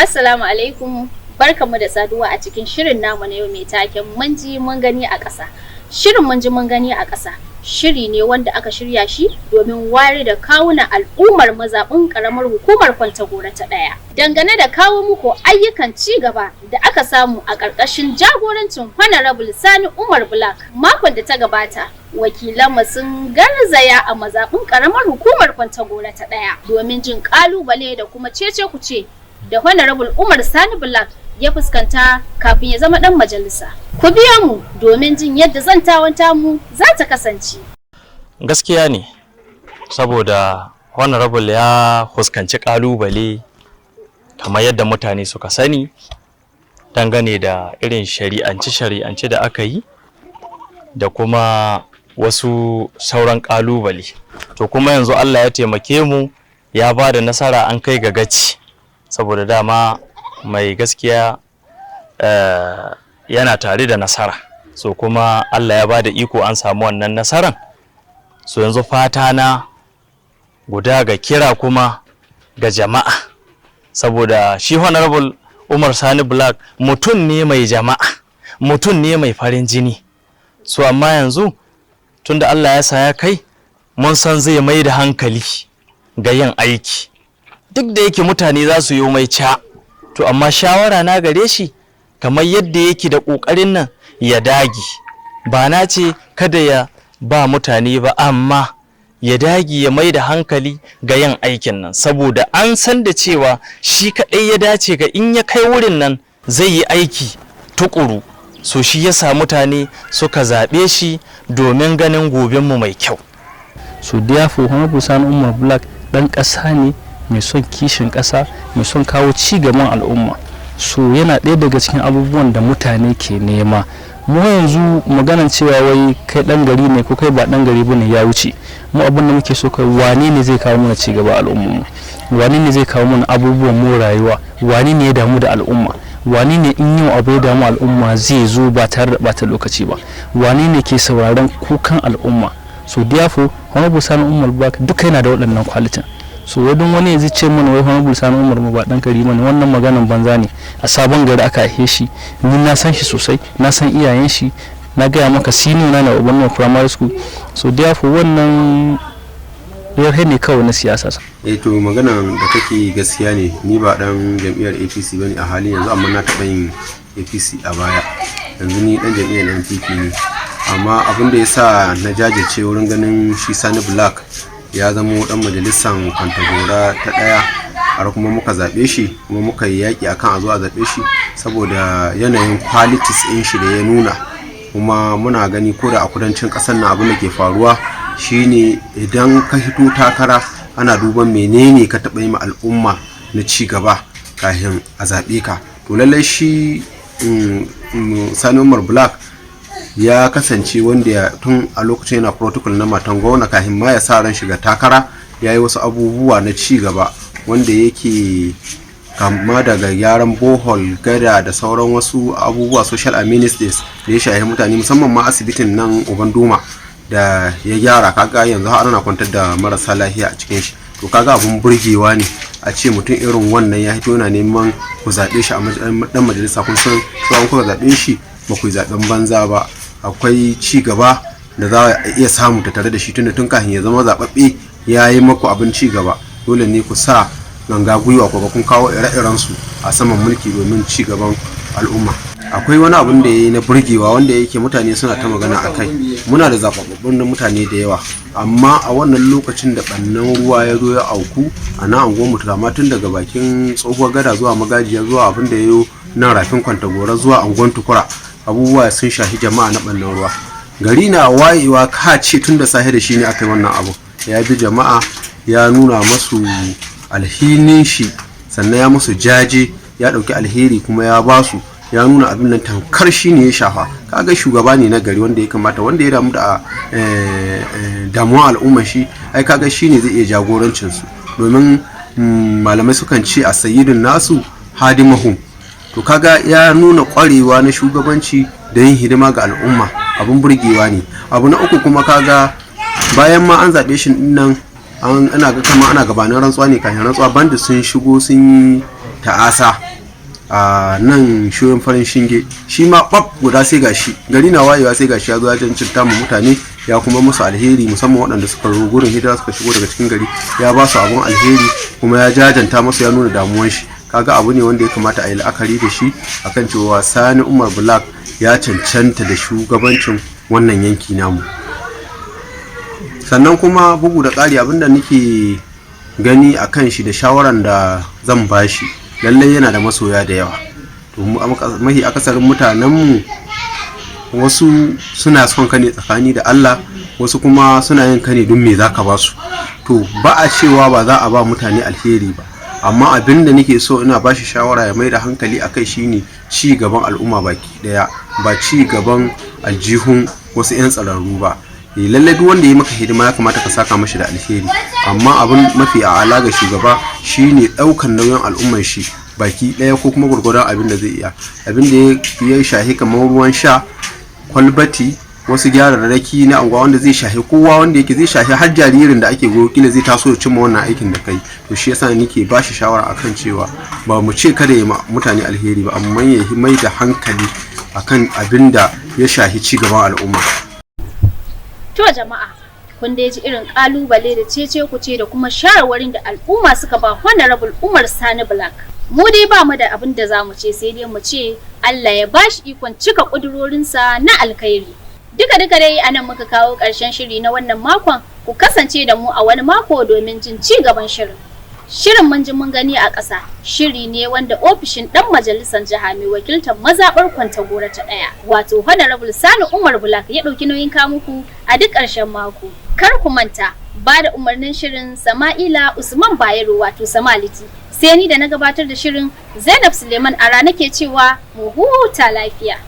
Assalamu alaikum, barkamu da saduwa a cikin shirin namu na yau mai taken "Mun ji mun gani a ƙasa". Shirin "Mun ji mun gani a ƙasa" shiri ne wanda aka shirya shi domin wayar da kawunan al'ummar mazaɓin ƙaramar hukumar Kwantagora ta ɗaya. Dangane da kawo muku ayyukan ci gaba da aka samu a ƙarƙashin jagorancin Honorable Sani Umar Black. Makon da ta gabata, wakilanmu sun garzaya a mazaɓin ƙaramar hukumar Kwantagora ta ɗaya domin jin ƙalubale da kuma cece kuce da Honorable Umar Sani Black ya fuskanta kafin ya zama ɗan majalisa. Ku biyo mu domin jin yadda zantawan tamu za ta kasance. Gaskiya ne, saboda Honorable ya fuskanci kalubale kamar yadda mutane suka sani, dangane da irin shari'ance-shari'ance da aka yi da kuma wasu sauran kalubale. To, kuma yanzu Allah ya taimake mu, ya ba da nasara, an kai ga gaci, saboda dama mai gaskiya yana tare da nasara. So kuma Allah ya ba da iko, an samu wannan nasaran. So yanzu fata na guda ga kira kuma ga jama'a, saboda shi Honorable Umar Sani Black mutum ne mai jama'a, mutum ne mai farin jini. So amma yanzu tunda Allah ya sa ya kai, mun san zai mai da hankali ga yin aiki, duk da yake mutane za su yi mai ca. To amma shawara na gare shi, kamar yadda yake da ƙoƙarin nan, ya dage. Ba na ce kada ya ba mutane ba, amma ya dage, ya mai da hankali ga yin aikin nan, saboda an san da cewa shi kaɗai ya dace ga in ya kai wurin nan zai yi aiki tukuru. So shi ya sa mutane suka zaɓe shi domin ganin gobenmu mai kyau. So therefore, Honorable Sani Umar Black dan ƙasa ne mai son kishin ƙasa, mai son kawo ci gaban al'umma. So yana ɗaya daga cikin abubuwan da mutane ke nema. Mu yanzu maganan cewa wai kai ɗan gari ne ko kai ba ɗan gari bane ya wuce. Mu abin da muke so kai, wane ne zai kawo mana ci gaba al'ummar mu? Wane ne zai kawo mana abubuwan mu rayuwa? Wane ne ya damu da al'umma? Wane ne in yau abu ya damu al'umma zai zo ba tare da bata lokaci ba? Wane ne ke sauraron kukan al'umma? So therefore, Honorable Sani Umar Black duka yana da waɗannan quality. So wadon wani yanzu ce mana wai Honorable Sani Umar ba dan gari bane, wannan maganan banza ne. A Sabon Gari aka haife shi. Ni na san shi sosai, na san iyayen shi. Na gaya maka, senior na na Ubannin Primary School. So therefore, wannan yarhe ne kawai na siyasa. Eh, to, magana da kake gaskiya ne. Ni ba dan jam'iyyar APC bane a halin yanzu, amma na taɓa yin APC a baya. Yanzu ni dan jam'iyyar NPP ne. Amma abin da ya sa na jajirce wurin ganin shi Sani Black ya zamo dan majalisar Kwantagora ta ɗaya, har kuma muka zaɓe shi, kuma muka yi yaƙi akan a zo a zaɓe shi, saboda yanayin qualities ɗin shi da ya nuna. Kuma muna gani ko da a kudancin ƙasar nan, abin da ke faruwa shine idan ka hito takara, ana duban menene ka taɓa yi ma al'umma na ci gaba kafin a zaɓe ka. To lallai shi Sani Umar Black ya kasance wanda ya tun a lokacin yana protocol na matan gwamna, kafin ma ya sa ran shiga takara, ya yi wasu abubuwa na ci gaba wanda yake kama daga gyaran borehole, gada da sauran wasu abubuwa, social amenities da ya shafi mutane, musamman ma asibitin nan Uban Doma da ya gyara. Kaga yanzu har ana kwantar da marasa lafiya a cikin shi. To kaga abun burgewa ne a ce mutum irin wannan ya hito yana neman ku zaɓe shi a dan majalisa. Kun san cewa kuka zaɓe shi, ba ku yi zaɓen banza ba. Akwai ci gaba da za a iya samu ta tare da shi, tunda tun kafin ya zama zaɓaɓɓe ya yi maku abin ci gaba. Dole ne ku sa ganga gwiwa ku ga kun kawo ire-iren su a saman mulki domin ci gaban al'umma. Akwai wani abun da ya yi na burgewa wanda yake mutane suna ta magana a kai. Muna da zaɓaɓɓun mutane da yawa, amma a wannan lokacin da ɓannan ruwa ya zo ya auku a nan anguwar mu, kama tun daga bakin Tsohuwar Gada zuwa Magajiya, zuwa abin da ya yi nan rafin Kwantagora zuwa anguwan Tukura, abubuwa sun shafi jama'a na ɓannan ruwa. Gari na wayewa ka ce tun da safe da shi ne aka yi wannan abu. Ya bi jama'a, ya nuna masu alhinin shi, sannan ya musu jaje, ya ɗauki alheri kuma ya basu, ya nuna abin nan tamkar shi ne ya shafa. Kaga shugaba ne na gari wanda ya kamata, wanda ya damu da damuwa al'umma. Shi ai kaga shi ne zai iya jagorancin su, domin malamai sukan ce a sayyidin nasu hadimahum. To kaga ya nuna kwarewa na shugabanci da yin hidima ga al'umma, abin burgewa ne. Abu na uku kuma, kaga bayan ma an zaɓe shi nan, ana ga kama ana gabanin rantsuwa ne, kafin rantsuwa bandit sun shigo sun yi ta'asa. A nan shirin farin shinge shi ma ɓab guda, sai gashi gari na wayewa, sai gashi ya zo ya cancanta mu mutane, ya kuma musu alheri, musamman waɗanda suka zo gurin hijira, suka shigo daga cikin gari. Ya ba su abun alheri kuma ya jajanta musu, ya nuna damuwan shi. Kaga abu ne wanda ya kamata a yi la'akari da shi akan cewa Sani Umar Black ya cancanta da shugabancin wannan yanki namu. Sannan kuma bugu da ƙari, abinda nake gani a kan shi da shawaran da zan bashi, lallai yana da masoya da yawa. To, mahi akasarin mutanenmu, wasu suna son ka ne tsakani da Allah, wasu kuma suna yin ka ne don me zaka ba su. To, ba a cewa ba za a ba mutane alheri ba, amma abin da nake so ina bashi shawara ya mai da hankali akai shine ci gaban al'umma baki daya, ba ci gaban aljihun wasu 'yan tsararru ba. Lallai duk wanda ya maka hidima ya kamata ka saka mashi da alheri, amma abin mafi a'ala ga shugaba shine daukan nauyin al'ummar shi baki daya, ko kuma gwargwadon abin da zai iya, abin da ya shahi kamar ruwan sha, kwalbati, wasu gyararraki na anguwa wanda zai shahi kowa, wanda yake zai shahi har jaririn da ake goyo, kila zai taso ya cimma wannan aikin da kai. To, shi yasa nake ba shi shawara akan cewa ba mu ce kada ya ma mutane alheri ba, amma ya mai da hankali akan abin da ya shahi ci gaban al'umma. To jama'a, kun dai ji irin kalubale da cece kuce da kuma shawarwarin da al'umma suka ba Honorable Umar Sani Black. Mu dai ba mu da abin da za mu ce, sai dai mu ce Allah ya bashi ikon cika ƙudurorinsa na alkhairi. Duka duka dai anan muka kawo ƙarshen shiri na wannan makon. Ku kasance da mu a wani mako domin jin ci gaban shirin. Shirin Mun Ji Mun Gani a ƙasa shiri ne wanda ofishin ɗan majalisar jiha mai wakiltar mazaɓar Kwantagora ta ɗaya, wato Honorable Sani Umar Black, ya ɗauki nauyin kawo muku a duk ƙarshen mako. Kar ku manta, ba da umarnin shirin Sama'ila Usman Bayero, wato Samaliti. Sai ni da na gabatar da shirin, Zainab Suleiman, a rana ke cewa mu huta lafiya.